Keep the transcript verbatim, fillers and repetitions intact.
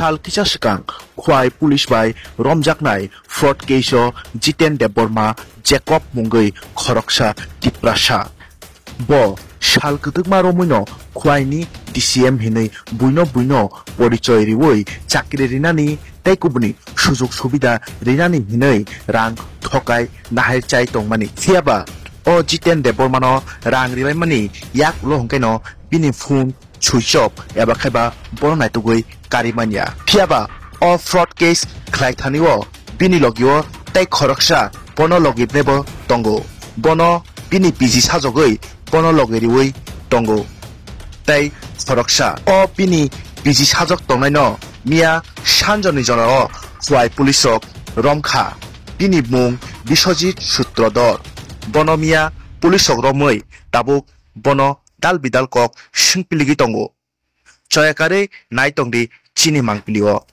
Sal kisa swkang Khwai police bai romjaknai fraud case o Jiten Debbarma Jacob mungwi khoroksa Tiprasa. Bo sal kwtwkma romwino Khwaini D C M hinwi buino buino porichoi riwi chakri rinani tei kubuni sujug subida rinani hinwi rang thokai nahair chai tongmani. Phiyaba o Jiten Debbarmano rang ribaimani yak ulo hwnkhe no bini phone switch off eba khaiba bono naitugwi kari manya. Phiyaba o fraud case khlai thani o bini logi o tei khoroksa bono logi bnebo tongo. Bono bini P G sajogwi bono logi riwi tongo. Tei khoroksa o bini P G sajok tongnaino miya sanjoni jora o Khwai police rok romkha. Bini mung Biswajit Sutradhar. Bono miya police rok romwi tabuk bono dal bidal kok swngpiligwi tongo. Choyakarwi nai tongdi chini mangpili o.